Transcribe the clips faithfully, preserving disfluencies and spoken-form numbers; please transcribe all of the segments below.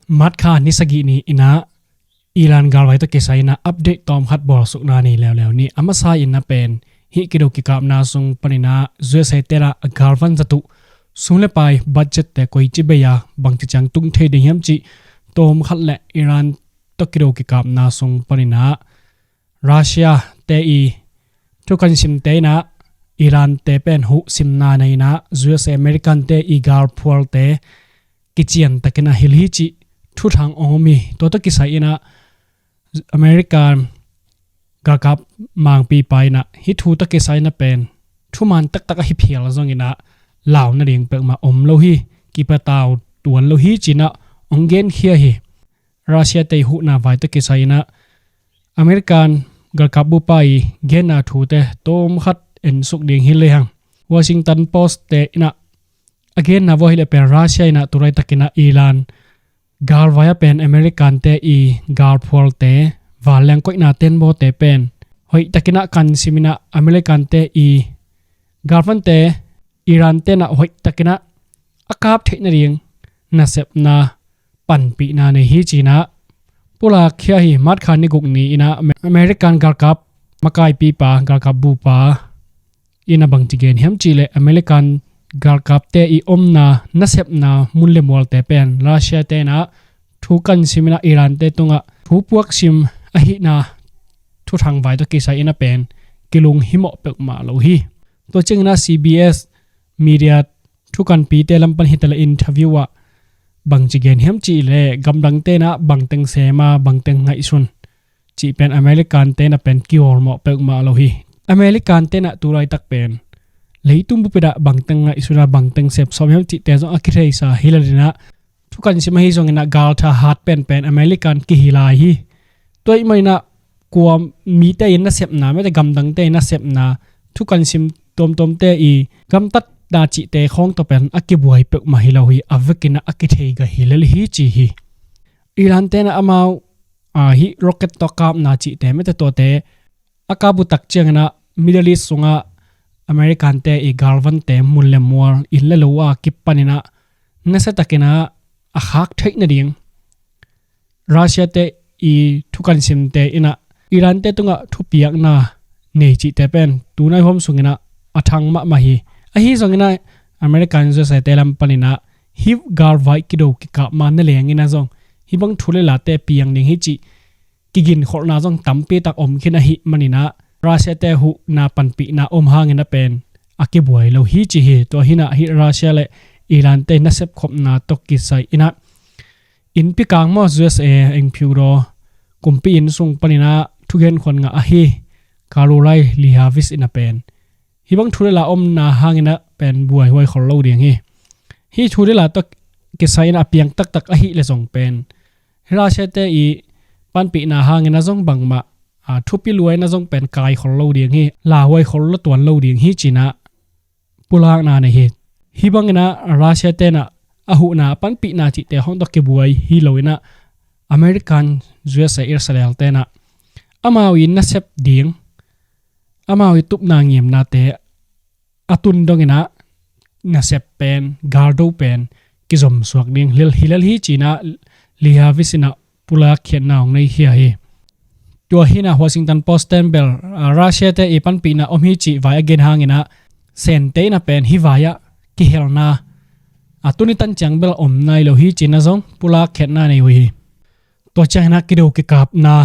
March kha ni sagih ni inah Iran galvai tawh kisai inah update tawmkhat bawlsukna nei leuleu ni. A masa inah pen hih kido kikapna sung pan inah U S A tenah a galvan zatuh sum le pai budget te koici bei a bangci ciang tung thei ding hiam cih tawmkhat le Iran tawh kido kikapna sung pan inah Russia te i thukan simte inah Iran te pen huh simna nei inah U S A American te i galphualte kician takin a hilh hi cih thuthang ong om hi. Tua tawh kisai inah American galkap mangpipa inah hih thu tawh kisai inah pen thuman taktak ahi phial zong inah lau nading peuhmah om lo hi. Kipatau tuan lo hi ci inah ong genkhia hi. Russia te i huhna vai tawh kisai inah American galkap bupa i genna thute tawmkhat ensuk ding hi lehang, Washington Post te inah a genna vua hi leh pen Russia inah tulaitak inah Iran galvai a pen American te i galphualte vanleng koihna tenbawte pen hoihtak inah kan sim inah American te i galvante Iran tenah hoihtak inah a kap theih nading nasepna panpihna nei hi ci inah pulakkhia hi. March kha ni guk ni inah American galkap makaipipa, galkap bupa inah bangci gen hiam cih leh American galkapte i omna nasepna mun le mualte pen Russia tenah thukan sim inah Iran te tungah thu puak sim ahihna thuthang vai tawh kisai inah pen kilung himawh peuhmah lo hi. Tua ciang inah C B S media thukanpite lam pan hi ta leh interview ah bangci gen hiam cih leh gamdang tenah bangteng sem a bangteng ngaihsun cih pen American tenah pen kiawlmawh peuhmah lo hi. American tenah tulaitak pen leitung bup inah bangteng ngaihsun a bangteng sem sawm hiam cihte zong a kitheisa hi lel inah thukan sim ahi zong inah galtha hat penpen American kihi lai hi. Tua ahih man inah kua mite i nasepna, mite gamdangte i nasepna, thukan sim tuamtuamte i gamtatna cihte khawng tawh pen a kibuai peuhmah hi lo hi. A vek inah a kithei gah hi lel hi ci hi. Iran tenah amau a hih rocket tawh kapna cihte mite tuate a kap uh tak ciang inah Middle East sungah American te i galvante mun le mual inn le lo a kipan inah nasiatak inah a khak theih nading Russia te i thukan simte inah Iran te tungah thupiakna nei cihte pen tunai huam sung inah a thang mahmah hi. Ahi zong inah American U S A te lam pan inah hih galvai kido kikap ma na leng inah zong hih bang thu le late piang ding hi cih kiginkholhna zong tampi tak om khin ahih man inah Russia te huhna panpihna om hang inah pen a kibuai lo hi ci hi. Tua hi inah hih Russia le Iran te nasep khopna tawh kisai inah innpi kang maw, U S A eng phiu daw kumpi inn sung pan inah thugen khuan ngah ahi Karoline Leavitt inah pen hih bang thu le la omna hang inah pen buaihuai khol lo ding hi. Hih thu le la tawh kisai inah a piang taktak ahih leh zong pen hih Russia te i panpihna hang inah zong bangmah a thupi lua inah zong pen kai khol lo ding hi. Lauhuai khol lo tuan lo ding hi ci inah pulakna nei hi. Hih bang inah Russia tenah a huhna panpihna cihte khawng tawh kibuai hi lo inah American, U S A, Israel tenah amau i nasep ding, amau i tupna ngimnate a tun dong inah nasep pen, galdo pen kizomsuak ding hi lel hi ci inah Leavitt inah pulakkhiatna ong nei khia hi. Tua hi inah Washington Post ten bel a Russia te i panpihna om hi cih vai a gen hang inah Sen te inah pen hih vai ah kihelna a tuni tan ciang bel om nai lo hi ci inah zong pulakkhiatna nei uh hi. Tua ciang inah kido kikapna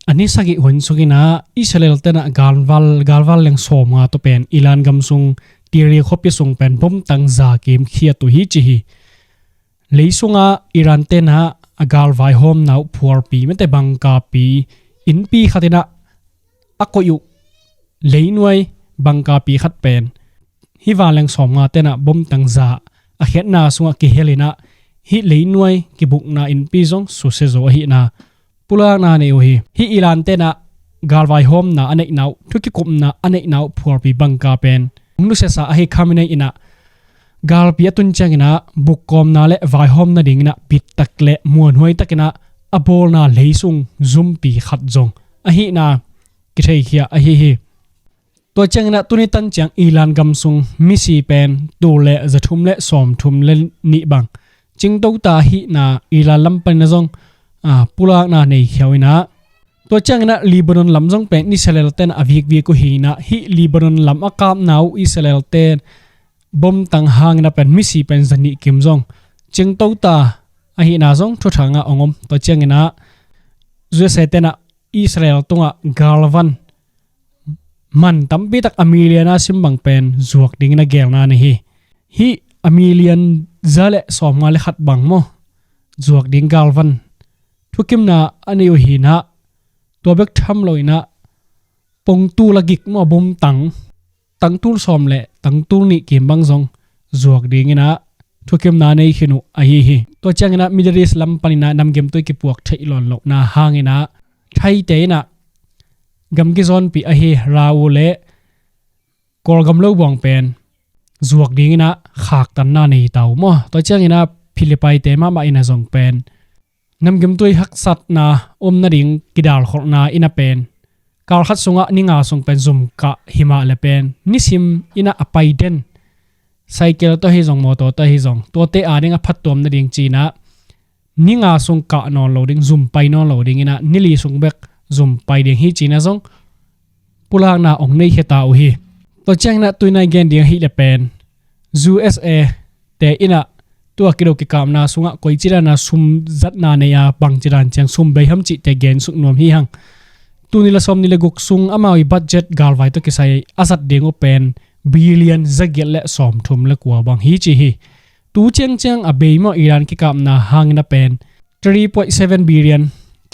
a ni sagih hun sung inah Israel tenah galval, galval leng sawmnga tawh pen Iran gam sung Tyre khuapi sung pen bomtang za kimkhiat uh hi ci hi. Lei sungah Iran tenah a galvaihawmna uh phualpi mite bangkapi innpi khat inah a koih uh leinuai bangkapi khat pen hih vanleng sawmnga tenah bomtang za a khiatna sungah kihel inah hih leinuai kibukna innpi zong susia zo ahihna pulakna nei uh hi. Hih Iran tenah galvaihawmna a neihna uh, thukikupna a neihna uh phualpi bangka pen hong nusiasa ahi Khamenei inah galpi a tun ciang inah bukkawmna le vaihawm nading inah bittak le muanhuai tak inah a bawlna leisung zumpi khat zong ahihna kitheikhia ahi hi. Tua ciang inah tuni tan ciang Iran gam sung misi pen tul le zathum le sawmthum le nih bang cingtota hihna Iran lam panin ah zong, ah, pulakna nei khia uh inah, tua cianginah Lebanon lam zong pen Israel ten a vikvik uh hinah, hih Lebanon lam a kapna uh Israel ten bomtang hangin ah pen misi pen zanih kim zong cingtota ahihna zong thuthangah ong om. Tua cianginah U S A tenah Israel tungah galvan man tampi tak a million a sim bang pen zuak dingin a gelna nei hi. Hih a million za le sawmnga le khat bang maw, zuak ding galvan thukimna a nei uh hinah, tua bek tham lo inah pongtul a gik maw, bomtang tangtul sawm le tangtul nih kim bang zong zuak dinginah thukimna nei khin uh ahi hi. Tua cianginah Middle East lam paninah namgimtui kipuak theih lawnlohna hanginah Thaite inah gam kizawnpih ahi Raul le Kawlgam lo buang pen zuak dinginah khaktanna nei ta uh maw. Tua cianginah Philippi-te mahmah inah zong pen namgimtui haksatna om nading kidalkholhna inah pen kal khat sungah ni nga sung pen zum kah himah le pen nisim inah a pai den, cycle tawh hi zong, mawtaw tawh hi zong, tuate ading a phattuam nading cinah ni nga sung kah nawn lo ding, zum pai nawn lo dinginah ni li sung bek zum pai ding hi cinah zong pulakna ong nei khia ta uh hi. Tua cianginah tuinah i gen ding ahih le pen U S A te inah tua kido kikapna sungah koici dana sum zatna nei a, bangci dan ciang sum bei ham cihte gen suk nuam hi hang. Tul nih le sawmnih le guk sung amau i budget galvai tawh kisai a zat ding uh pen billion zagiat le sawmthum le kua bang hi ci hi. Tu ciangciang a bei maw, Iran kikapna hangin a pen three point seven billion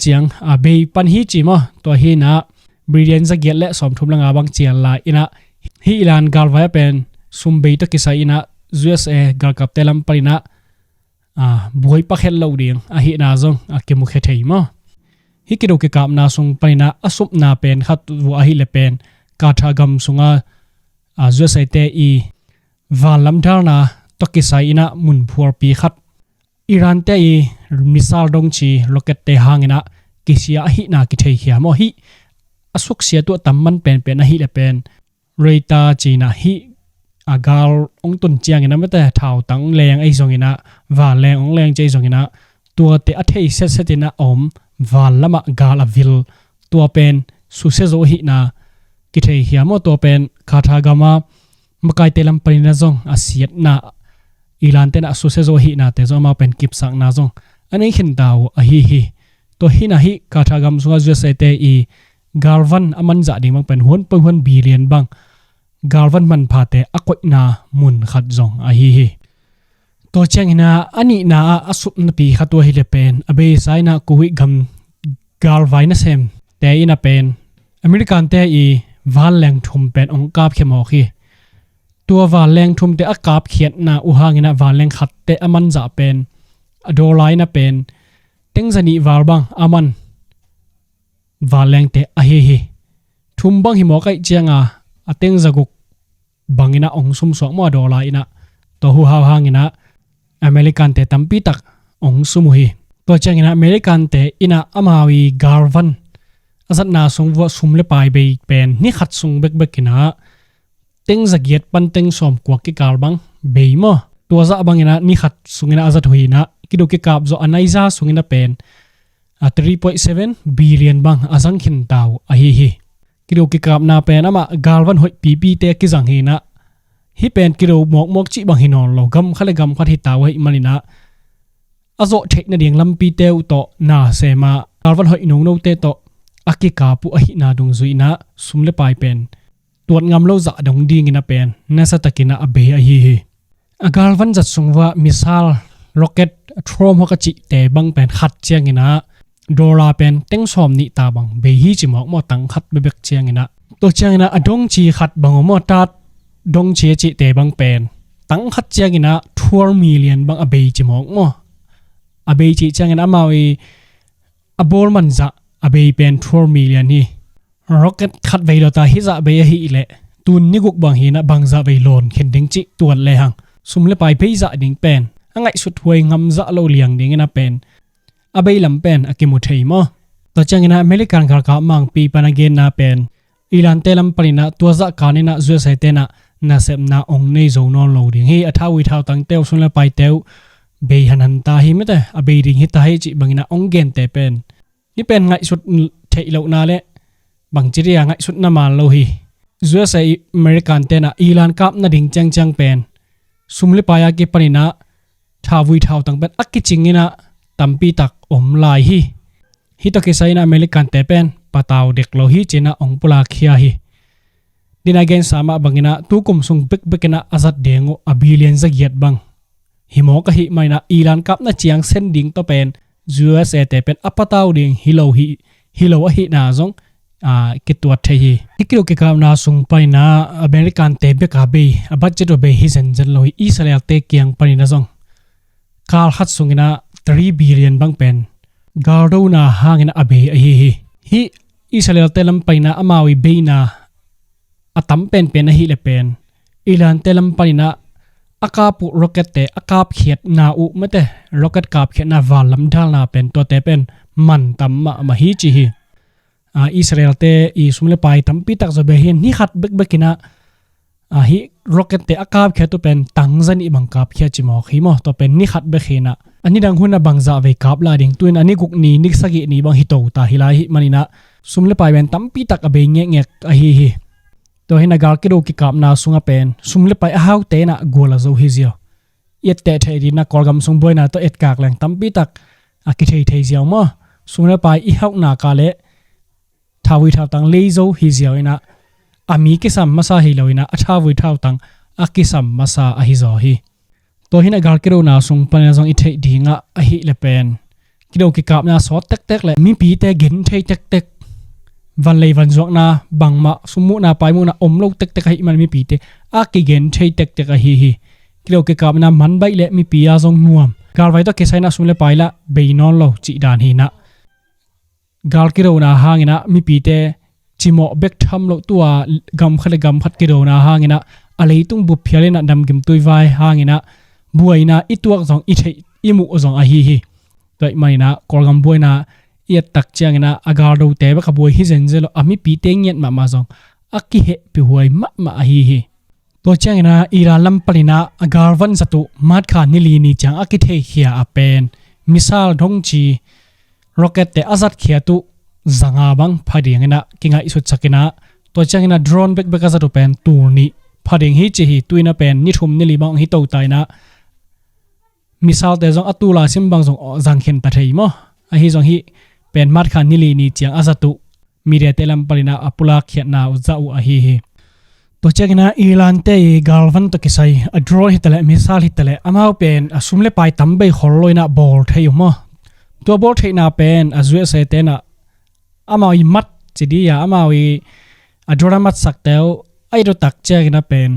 ciang a bei pan hi ci maw. Tua hinah billion zagiat le sawmthum le nga bang cian lai inah hih Iran galvai a pen sum bei tawh kisai inah U S A galkapte lam paninah, a, buai pakhet lo ding ahihna zong a kimukhia thei maw. Hih kido kikapna sung paninah a supna pen khat uh ahih le pen Qatar gam sunga, a, U S A te i vanlam dalna tawh kisai inah mun phualpi khat Iran te i missile dongci rocket te hanginah kisia ahihna kitheikhia maw. Hih a suksia tuah tam man penpen ahih le pen Reuters cinah hih a gal ong tun ciangin a mate thautang leng ahi zonginah, vanleng ong leng ci ahi zonginah, tuate a thei setset inah a om, van lamah gal a vil, tua pen susia zo ahihna kitheikhia maw. Tua pen Qatar gama makaite lam paninah zong a siatna, Iran tenah a susia zo ahihnate zong amau pen kipsakna zong a nei khinta uh ahi hi. Tua hinah hih Qatar gam sungah U S A te i galvan a manzah ding bang pen one point one billion bang galvan manphate a koihna mun khat zong ahi hi. Tua cianginah a nihna ah a supnapi khat uh ahih le pen a beisa inah Kuwait gam galvai nasemte inah pen American te i vanleng thum pen ong kapkhia mawk hi. Tua vanleng thumte a kapkhiatna uh hanginah vanleng khatte a manzah pen a dollar inah pen tengza nih val bang a man vanlengte ahi hi. Thum bang hi mawk ahih cianga a tengza guk banginah ong sumsuak maw, a dollar inah. Tua huhau hanginah American te tampi tak ong sum uh hi. Tua cianginah American te inah amau i galvan a zatna sung vuah sum le pai bei pen ni khat sung bekbek inah tengza giat pan teng sawmkua kikal bang bei maw. Tua zah banginah ni khat sunginah a zat uh hinah kido kikap zawh a naiza sunginah pen a three point seven billion bang a zang khinta uh ahi hi. Kido kikapna pen amah galvan hoih pipite a kizang hinah, hih pen kido mawkmawk cih bang hi nawn lo, gam khat le gam khat hita uh ahih maninah a zawh theih nading lampite uh tawh nasem a, galvan hoih nonote tawh a kikap uh ahihna dungzui inah sum le pai pen tuat ngam lo zah dong dingin a pen nasatakinah a bei ahi hi. A galvan zat sung vuah missile, rocket, throwhawk a cihte bang pen khat cianginah dollar pen teng sawm nih ta bang bei hi ci mawk maw, tang khat bekbek cianginah. Tua cianginah a dongci khat bang uh maw, tat dongci a cihte bang pen tang khat cianginah twelve million bang a bei ci mawk maw. A bei cih ciangin amau i a bawl manzah a bei pen twelve million hi. Rocket khat vei lo ta hizah bei ahih leh tun ni guk bang hinah bangzah vei lawn khin ding cih tuat lehang sum le pai bei zah ding pen a ngaihsut huai ngamzah lo liang dingin a pen a bei lam pen a kimu thei maw. Tua cianginah American galkap mangpi pan a genna pen Iran te lam paninah tua zah kaninah U S A tenah nasepna ong nei zo nawn lo ding hi. A thau ui thautangte uh, sum le paite uh bei hanhan ta hi mete, a bei ding hi ta hi cih bangin ah hong gente pen, hih pen ngaihsut theih lohna le bangci dia ngaihsutna man lo hi. U S A, American ten ah Iran kap nading ciangciang pen sum le pai a kipanin ah thauvui thautang pen a kicingin ah tampi tak om lai hi. Hih tawh kisai in ah American te pen patau dek lo hi ci-in ah hong pulak khia hi. Dina gensa mah bangin ah tukum sung bekbek in ah a zat ding uh a billion zagiat bang hi mawk ahih manin ah Iran kapna ciang sen ding tawh pen U S A te pen a patau ding hi lo hi, hi lo ahihna zong, aa, kituat thei hi. Hih kido kikapna sung panin ah American te bek a bei, a budget uh bei hi zenzen lo hi. Israel te kiang panin ah zong kal khat sungin ah three billion bang pen galdona hangin ah a bei ahi hi. Hih Israel te lam panin ah amau i beina a tam penpen ahih leh pen Iran te lam panin ah a kap uh rocket te a kapkhiatna uh mete, rocket kapkhiatna val lam dalna pen tuate pen man tam mahmah hi ci hi. Aa, Israel te i sum le pai tampi tak zaw bei hi. Ni khat bekbek in ah, aa, hih rocket te a kapkhiat uh pen tang za nih bang kapkhiat ci mawk hi maw. Tua pen ni khat bek hi in ah, a nidang hun ah bangzah vei kap lai ding, tu-in a ni guk ni, ni sagih ni bang hi to ta hi lai ahih manin ah sum le pai pen tampi tak a bei ngekngek ahi hi. Tua hi in ah gal kido kikapna sungah pen sum le pai a haute in ah gual a zo hi ziau. I etteh theih ding in ah Kawlgam sung buaina tawh etkak leng tampi tak a kithei thei ziau maw. Sum le pai i hauhna ka le thauvui thautang lei zo hi ziau in ah, a mi kisam masa hi lo in ah a thauvui thautang a kisam masa ahi zaw hi. Tua hi in ah gal kidona sung panin ah zong i theih dingah ahih leh pen kido kikapna sawt tektek le mipite genthei tektek, vanlei vanzuakna, bangmah summuhna paimuhna om lo tektek ahih man mipite a kigenthei tektek ahi hi. Kido kikapna man baih le mipi a zong nuam. Galvai tawh kisai in ah sum le pai lah bei nawn lo cih dan hi in ah, gal kidona hangin ah mipite cimawh bek tham loh, tua gam khat le gam khat kidona hangin ah a leitung bup phial in ah damkim tuivai hangin ah buaina i tuak zong i theih i muh zong ahi hi. Tua ahih manin ah Kawlgam buaina i et tak ciangin ah a galdote bek a buai hi zenzen lo, a mipite ngiat mahmah zong a kihehpih huai mahmah ahi hi. Tua ciangin ah Iran lam panin ah a galvan zat uh March kha ni li ni ciang a kitheikhia a pen missile dong ci rocket te a zatkhiat uh zanga bang pha dingin ah kingaihsutsak in ah, tua ciangin ah drone bekbek a zat uh pen tul nih pha ding hi ci hi. Tu-in ah pen ni thum ni li bang hi to ta in ah, missile te zong a tul a sim bang zong zang khin ta thei maw. Ahi zong hih pen March kha ni li ni ciang a zat uh media te lam panin ah a pulakkhiatna uh zah uh ahi hi. Tua ciangin ah Iran te i galvan tawh kisai a drone hi ta leh, missile hi ta leh, amau pen a sum le pai tam bei khol lo in ah bawl thei uh maw. Tua bawl theihna pen a U S A te in ah amau i mat ci di a, amau i a drone a matsakte uh a i do tak ciangin ah pen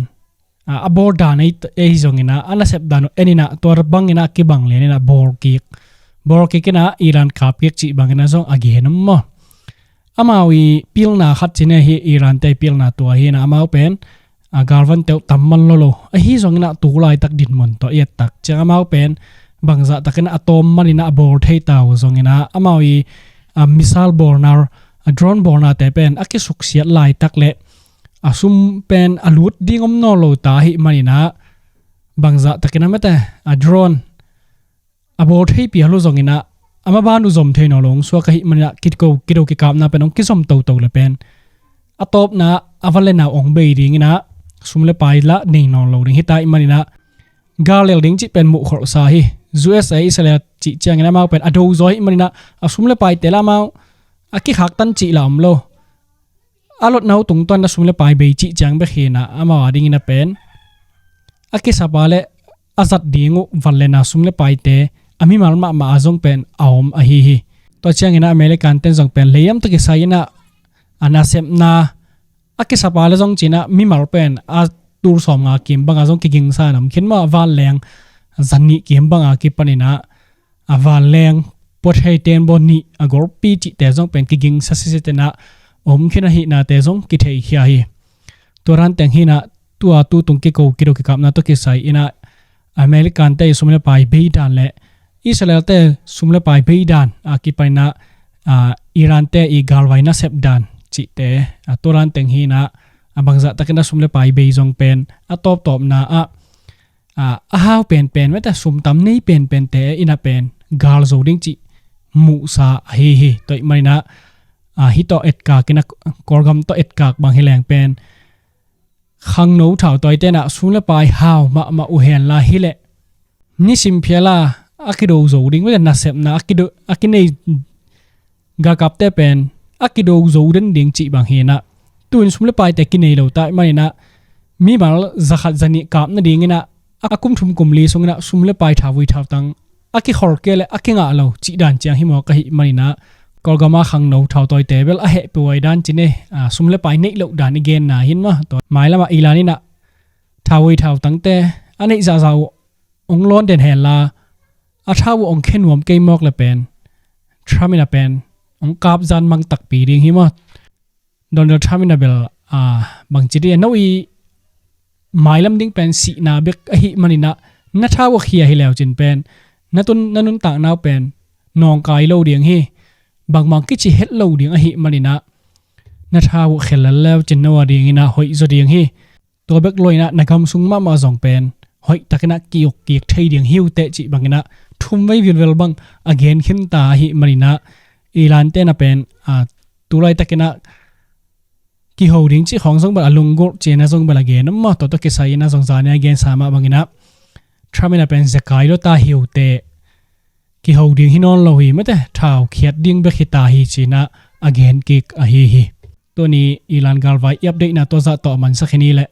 a, a bawl dan ei, ei zongin ah, a nasep dan uh en in ah, tua bangin ah kibang lian in ah bawl kik. Bawl kik in ah Iran kap kik cih bangin ah zong a gen om maw. Amau i pilna khat ci ni hi, Iran te i pilna tua hi in ah amau pen a galvan te uh tam man lo lo. Ahi zongin ah tu laitak dinmun tawh i et tak ciang amau pen bangzah takin ah a tawm man in ah a bawl thei ta uh zongin ah amau i, a, missile bawlna, a drone bawlna te pen a kisuksiat laitak le a sum pen a lut ding om nawn lo ta ahih manin ah bangzah takin ah mete a drone a bawl thei pial uh zongin ah a maban uh zom thei nawn lo hong suak ahih manin ah kido, kido kikapna pen hong kizom toto le pen a tawpna a van le nau hong bei dingin ah sum le pai lah nei nawn lo ding hi ta ahih manin ah gal lel ding cih pen muh kholhsa hi. U S A, Israel cih ciangin amau pen a do zaw ahih manin ah a sum le paite lah amau a kikhaktan cih lah om lo. A lotna uh tungtawn a sum le pai bei cih ciang bek hi in ah amau a dingin ah pen a kisap a le a zat ding uh van le na sum le paite a mimal mahmah a zong pen a om ahi hi. Tua ciangin ah American ten zong pen leiam tawh kisai in ah a nasepna a kisap a le zong ci-in ah mimal pen a tul sawmnga kim bang a zong kigingsa in om khin maw, vanleng zanih kim bang a kipan in ah a vanleng puathei ten baw nih a golpi cihte zong pen kigingsa sitset in ah om khin ahihnate zong kitheikhia hi. Tua dan teng hi in ah tua tu tung kiko kido kikapna tawh kisai in ah American te i sum le pai bei dan le Israel te sum le pai bei dan a kipan in ah, a, Iran te i galvai nasep dan cihte, a, tua dan teng hi in ah a bangzah takin ah sum le pai bei zong pen a tawptawpna ah a, a hau penpen mate, sum tam nei penpente in a pen gal zo ding cih muhsa ahi hi. Tua ahih manin ah, a, hih tawh etkak in ah, Kawlgam tawh etkak bang hi leng pen khangno thautawite in ah sum le pai hau mahmah uh henla hi leh nisim phial a, a kido zo ding mate, nasepna a kido, a kinei galkapte pen a kido zo den ding cih bang hi in ah, tu-in sum le paite kinei lo ta ahih manin ah mimal zakhat zanih kap nading in ah, a kum thum kum li sung in ah sum le pai, thauvui thautang a kikhol kei leh a kingah lo cih dan ciang hi mawk ahih manin ah, Kawlgam a khangno thautawite bel a hehpih huai dan ci ni, a, sum le pai neih loh dan i genna hi in maw. Tua mailam ah Iran in ah thauvui thautangte a neih zahzah uh hong lawn den henla, a thau uh hong khia nuam kei mawk leh pen Trump in a pen hong kap zan mang takpi ding hi maw. Donald Trump in a bel, a, bangci dih, no i mailam ding pen sihna bek ahih manin ah na thau uh khia hi leu cin pen na tun, na nuntakna uh pen nawngkai lo ding hi. Bangmah kici het lo ding ahih manin ah na thau uh khia lel leu cin no a ding in ah hoih zaw ding hi. Tua bek lo in ah na gam sung mahmah zong pen hoih takin ah ki-uk kik thei ding hi uh teh cih bangin ah thumvei vilvel bang a gen khin ta ahih manin ah, Iran te in a pen, a, tu laitakin ah kiho ding cih khawng zong bel a lunggulh ci-in ah zong bel a gen om maw. Tua tawh kisai in ah zong zani a gensa mah bangin ah Trump in a pen zekai lo ta hi uh teh, kiho ding hi nawn lo hi mate, thau khiat ding bek hi ta hi ci-in ah a gen kik ahi hi. Tuni Iran galvai i update na tua zah tawh a mansak hi ni leh.